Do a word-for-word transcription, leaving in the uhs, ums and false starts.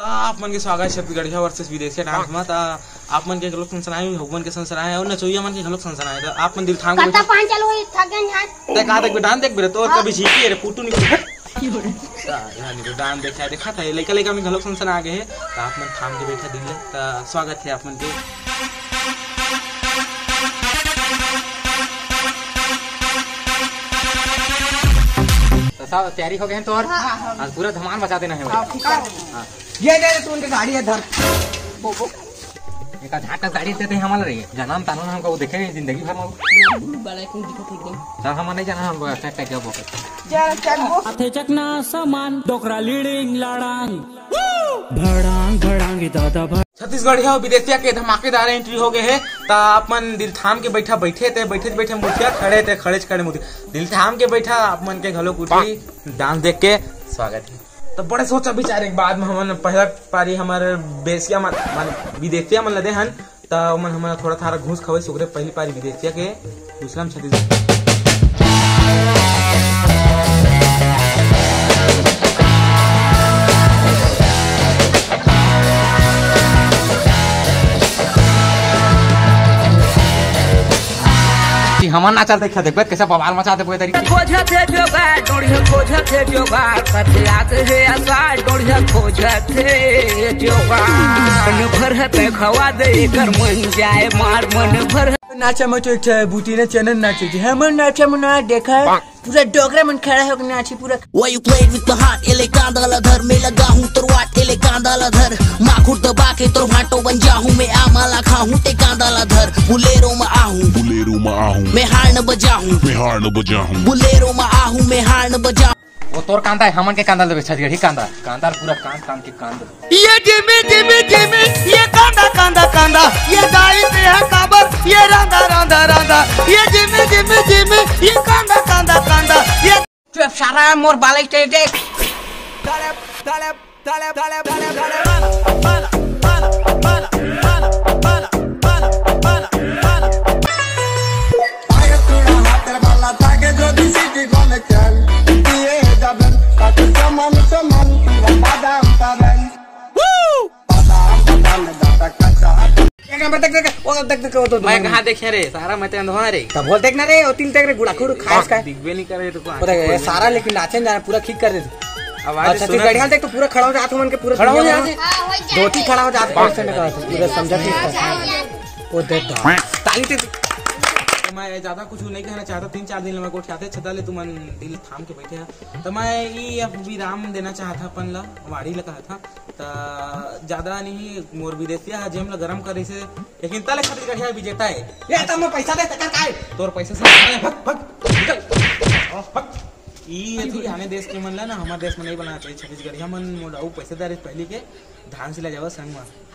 आप मन के स्वागत हे छत्तीसगढ़िया versus विदेशिया dance में। त आप मन के घलोक सनसनाए, हऊ मन के सनसनाए अउ नचोइया मन के घलोक सनसनाए। त आप मन दिल थाम के कत्ता बैठे। पान चलो, थक गए हैं। तै का देखबे, dance देखबे रे, तोर हाँ। कभी झीकी रे, फोटो नहीं। त यहाँ नहीं तो dance देखा, देखा था, ये लइका लइका मन घलोक सनसना आ गए हे। त आप मन थाम के बैठा दिल ले, त स्वागत हे आप मन के। त सब तैयारी हो गए हैं तोर? हाँ, हाँ। आज पूरा धमाल मचा देना है भाई। हाँ, ठीक है। हाँ। ये दे तू उनके गाड़ी है धर। एक झाट का गाड़ी देते हैं हमारा रे। जनम तानो ना हमको वो देखे नहीं जिंदगी भर में। बड़ा कौन दिखा फेंक दे। सर हम नहीं जाना हमको ऐसा टाइप का बोके। चल, चल, वो। हाथे चकना समान, डोकरा लीड़िंग लाड़ांग। भड़ांग, भड़ांग, दादा भड़- छत्तीसगढ़िया अउ विदेशिया के धमाकेदार entry हो गए हे। त आप मन दिल थाम के बैठा, बैठे ते बैठे बैठे मुठिया, खड़े ते खड़े खड़े मुठिया। दिल थाम के बैठा, आप मन के घलो कुटी dance देख के स्वागत हे। त बड़े सोचा विचार के बाद में हमन पहला पारी हमर बेसिया मन, मन विदेशिया मन ल दे हन। त ओमन हमन थोड़ा थारा घूस खवई सुगरे पहली पारी विदेशिया के, दूसरा में छत्तीसगढ़। कि हमन ना चलते खेते, कैसे बवाल मचा दे पूरे तरीके। खोजत हे जोगाड़, डोढ़िया खोजत हे जोगाड़, कथे आत हे आसार, डोढ़िया खोजत हे जोगाड़। मन भर हे तै खवा दे, एकर मन जाए मार, मन भर हे। नाचा में तो एक ठे बूटी ने चनन नाचे जे, हमन नाचा में ना देखा, पूरा डोकरा मन खड़ा होके नाची पूरा। Why you playing with the heart? एले कांदा ला धर, मैं लगा हूँ तोर वाट, एले कांदा ला धर, माखुर दबा के तोर भाटो बन जा हूँ, मैं आमा ला खा हूँ, ते कांदा ला धर, बुलेरो में आ हूँ, बुलेरो में आ हूँ, मैं हार्न बजा हूँ, मैं हार्न बजा हूँ, बुलेरो में आ हूँ, मैं हार्न बजा। वो तोर कांदा है, हमन के कांदा लेबे, छत्तीसगढ़ी कांदा, कांदा पूरा कांद कांद के कांद। ये जिमी जिमी जिमी, ये कांदा कांदा कांदा, ये दाई पे है काबर, ये रांदा रांदा रांदा, ये जिमी जिमी जिमी, ये कांदा कांदा कांदा, ये चुप सारा, मोर बाल स्टेज देख। एक नंबर, देख, देख, वो देख, देख, वो तो मैं कहाँ देखे रे? सारा मैं तो अंधवा रे। तब बोल, देखना रे, वो तिल देख रे, गुड़ा खुड़ खाए इसका। दिखबे नहीं करे तो वो देख, ये सारा लेकिन नाचे ना, पूरा खींच कर दे। आवाज अच्छा, सुना। छत्तीसगढ़िया देख तो पूरा खड़ा हो जात, मन के पूरा खड़ा हो दुनिया जात। में हाँ, हो जात। धोती खड़ा हो जात, हाँ। कैसे ना कहा, पूरा समझा ठीक था। वो देख दो। ताली दे। तो मैं ज्यादा कुछ नहीं कहना चाहता, तीन चार दिन ले मैं गोठियाते छता ले तुमन दिल थाम के बैठे हैं। तो मैं ये अब विराम देना चाहता अपन ला, वाड़ी ला कहा था। त ज्यादा नहीं, मोर विदेशिया ह जेम ल गरम करिस हे, लेकिन तले छत्तीसगढ़िया विजेता हे। ए, त मैं पैसा दे, तकर काय? तोर पैसा से भग, भग, निकल। भग। ई एथी आने देश के मन ला ना, हमर देश में नहीं बनाना चाहिए। छत्तीसगढ़िया मन मोर अउ पैसेदार हे पहली के, धान सिला जावा संग में।